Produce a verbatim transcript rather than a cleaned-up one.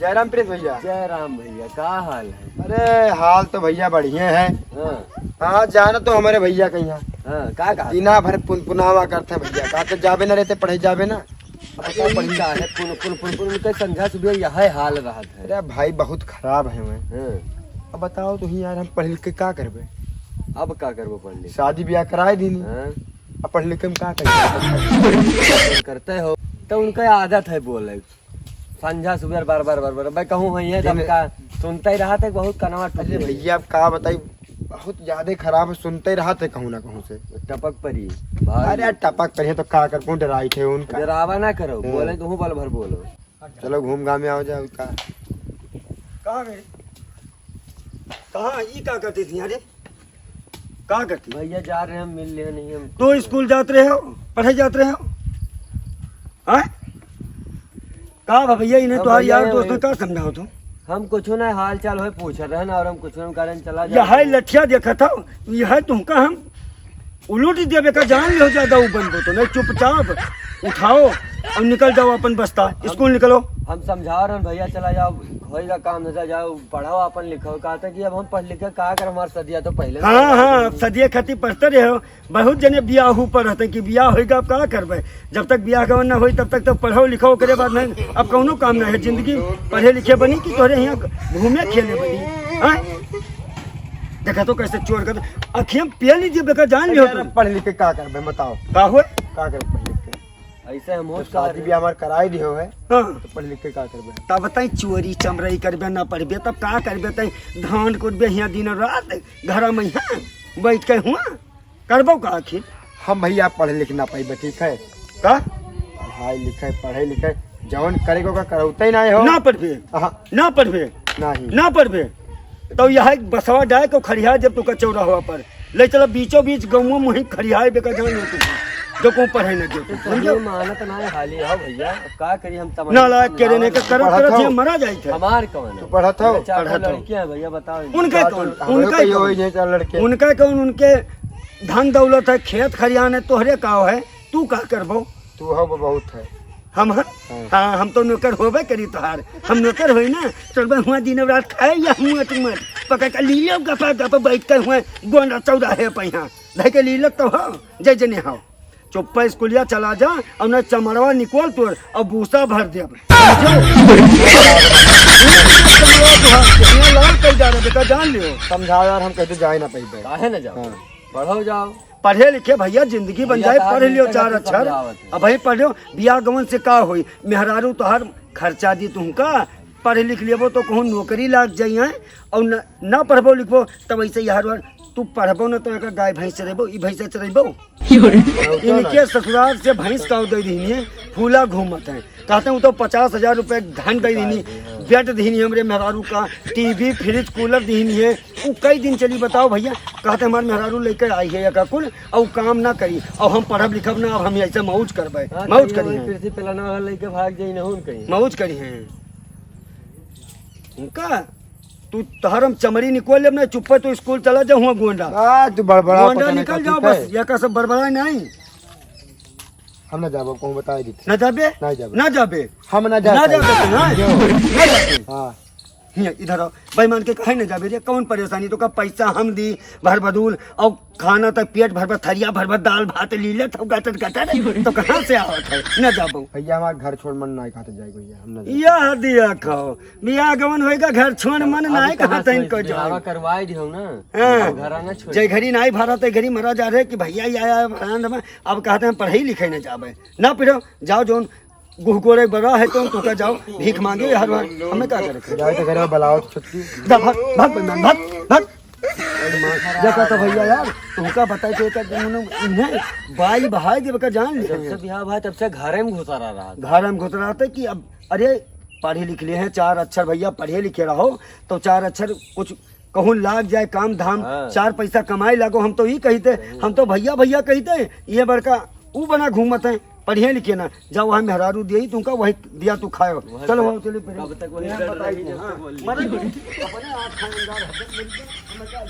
जय राम प्रेस भैया। जय राम भैया, का हाल है? अरे, हाल तो भैया बढ़िया है। हाँ। हाँ, जाना तो हमारे भैया कहीं है। हाँ, का कहा? दिना भर पुनपुनावा करते हैं भैया, का तो जाबे ना रहते, पढ़े जाबे ना। अब अरे, बताओ, ई पढ़ी का है? पुन, पुन, पुन, पुन, उनका संझा सुबह यह हाल रहत है। अरे भाई, बहुत खराब है मैं। हाँ। अब बताओ तो ही यार, हम पढ़ लिख के का करबे? अब का करबो पढ़ लिख? शादी ब्याह कराए दीनी। हाँ। अब पढ़ लिख के हम का करबे? करते हो तो उनका आदत है बोले, संझा सुबह बार बार बार बार। मैं कहूँ है ये दिन दम का सुनते ही रहा थे, बहुत कनवा टूट अरे गई। भैया, अब का बताई, बहुत ज्यादा खराब है, सुनते ही रहा थे कहूँ ना कहूँ से। टपक परी भाई। अरे टपक परी है तो का कर, कौन डराई थे उनका? डरावा ना करो, हाँ। बोले तो हूँ बल भर बोलो। चलो घूम घाम आओ जाओ का। कहाँ गए? कहाँ ई का करती थी? अरे का करती? भैया जा रहे हैं, हम मिल ले नहीं हम। तो स्कूल जात रहे हो, पढ़े जात रहे हो? हाँ? का बा भैया, इन्हें हम तोहार भैया यार दोस्त ने का समझाओ तो? हम कुछ ना हाल चाल होए पूछ रहे हैं और हम कुछ ना कारण चला यह है जाओ। लठिया देखा था, यह है तुमका हम उलट देबे का जान लियो, ज्यादा उ बनबो तो नहीं, चुपचाप उठाओ और निकल जाओ अपन बस्ता, स्कूल निकलो। हम समझा रहे हैं भैया, चला जाओ, होएगा काम धंधा, जाओ पढ़ाओ अपन लिखाओ। कहा था कि अब हम पढ़ लिख के का कर, हमार सदिया तो पहले हाँ, हाँ, अब सदिया खातिर पढ़ते रहे हो। बहुत जने बियाह ऊपर रहते कि बियाह होएगा, अब का करबे? जब तक बियाह गवन ना होई, तब तक तो पढ़ो लिखो, ओकरे बाद नहीं, अब कौनो काम ना है। जिंदगी पढ़े लिखे बनी कि तोहरे यहाँ घूमे खेले बनी? हाँ? देखा तो कैसे चोर कर अखियम पिया लीजिए बेकार, जान लियो यार, तुम। पढ़ लिख के का करबे, बताओ। का हुए? का करबे पढ़ लिख के? ऐसे हम तो होश शादी कर भी हमार कराई दियो है, हाँ। तो पढ़ लिख के का करबे? तब बताई, चोरी चमरई करबे, ना पढ़बे, तब का करबे? तई धान कुटबे हियाँ दिन रात, घर में हियाँ बैठ के हुआ करबो का आखिर? हम भैया पढ़ लिख ना पाइबे, ठीक है? का? पढ़ाई लिखाई, पढ़ाई लिखाई, जवन करे को का करौते ही ना हो। ना पढ़बे? हाँ। ना पढ़बे? नहीं। ना पढ़बे? तो यह एक बसवा डाय को खड़िया जब तू का चौराहा पर ले चला, बीचों बीच गाँव में ही खड़िया बेका जान ले तू, जो को पढ़े ना जो तू, तो समझो? ये मानत ना है हाली, हाँ भैया, अब का करी हम तमाम नालायक के रहने के करत पढ़त करत हो? ये मरा जाइत है। हमार कौन है? तू पढ़त हो? चार पढ़त हो। लड़कियां हैं भैया, बताओ इनको। उनका बात कौन? उनका कौन? चार लड़के। उनका कौन? उनके धन दौलत है, खेत खरियान है, तोहरे का है? तू का करबो? तू हो वो बहुत है। हम हैं? हाँ। हाँ, हम तो नौकर होबे करी तोहार। हम नौकर होई ना, चलबे हुआ दिन रात खाए या हुआ तुम पकड़ के लीलो गपा गप बैठ के हुआ गोंडा चौराहे पे यहाँ। धइ के लीलो तो हो, जय जने हो। चुप्पा स्कूलिया चला जा और ना चमड़वा निकोल तोर और भूसा भर देब। समझो? चमड़वा तोहार कितना लाल कर जा रहे बेटा, जान लियो। समझाओ यार, हम कहते जाए ना पाइबे। काहे ना जाओ? हाँ। पढ़ो जाओ। पढ़े लिखे भैया जिंदगी बन भैया जाए, साहब पढ़ लियो मिलते चार करते अक्षर। समझावत है। अब भाई पढ़ो, बियाह गवन से का होई? मेहरारू तोहार खर्चा दी तुमका, पढ़ लिख लेबो तो कहूँ नौकरी लाग जाई है, और न, ना पढ़बो लिखबो तब ऐसे यार वार, तू पढ़बो न तो एक गाय भैंस चरेबो, ई भैंस चरेबो। इनके ससुराल से भैंस का दे दीनी है, फूला घूमत है। कहते हैं, "वो तो पचास हजार रुपये धन दे दीनी, बेड दीनी हमरे मेहरारू का, टीवी, फ्रिज, कूलर दीनी है।" वो कई दिन चली बताओ भैया, कहते हमारे मेहरारू लेके आई है या का कुल, और काम ना करी, और हम पढ़ब लिखब ना, अब हम ऐसे मौज करबे, हाँ, मौज कहीं करी वही हैं। पृथ्वी पे लना वाला लेके भाग जाई ना, उन कहीं। मौज करी हैं। उनका, तू तहरम चमड़ी निकोल लेब ना, चुप्पे तू स्कूल चला जा, हुआ गोंडा। आ, तू बड़बड़ा गोंडा पता नहीं निकल कथी जाओ पे। बस, या का सब बड़बड़ा नहीं। हम ना जाबो, कहूँ बताए दी। ना जाबे? ना जाबे। ना जाबे? हम ना ना जाबे। जाबे, हाँ? ना जाबे। हाँ। हियाँ, इधर आओ। बेईमान के काहे ना जाबे रे? कौन परेशानी? तो का पैसा हम दी, भर बदूल, और खाना तक पेट भर भर, थरिया भर भर दाल भात ली लेत हो, गटर गटर। तो कहाँ से आवत है? ना जाबो। भैया, हमार घर छोड़ मन ना खाते जाए भैया, हम ना जाबे। यह दिया खाओ। बियाह गवन होएगा, घर छोड़ मन अब नाय कहाँ कहा तैन से को बियाह जाओ। करवाए दियो ना। हाँ। अब घरा ना छोड़। जय घड़ी नाई भरा, तय घड़ी मरा जा रहे कि भैया, या, या, भरान दमा। अब कहते हैं पढ़े लिखे ना जाबे। ना पढ़ो, जाओ जोन गुहकोरे बड़ा है तो तू का जाओ, भीख मांगे हर बार। हमें का करे? जाए तो घर में बुलाओ तो छुट्टी। जा भाग, भाग बंदन, भाग, भाग। जा कहता भैया यार, तुमका बताई तो एक दिन उन्हें, इन्हें बाई बहाई के बका जान ले। जब से बियाह भाई तब से घरे में घुसा रहा। घरे में घुसा रहा था कि अब, अरे पढ़े लिख लिए हैं, चार अक्षर भैया पढ़े लिखे रहो तो चार अक्षर कुछ कहूँ लाग जाए काम धाम, हाँ। चार पैसा कमाए लागो। हम तो ई कहिते, सही। हम तो भैया भैया कहिते, ये बड़का ऊ बना घूमत है, पढ़िए लिखिए ना, जाओ वहाँ मेहरारू दिए ही तुमका वही दिया तू खायो। वहाँ चलो से वहाँ चलिए पढ़िए। कब तक वही मैं डर बताई रही, दूँ, जब हाँ। तक बोल मरे रही। दो, अपने आप खानदार हजम मिल गए, हमें क्या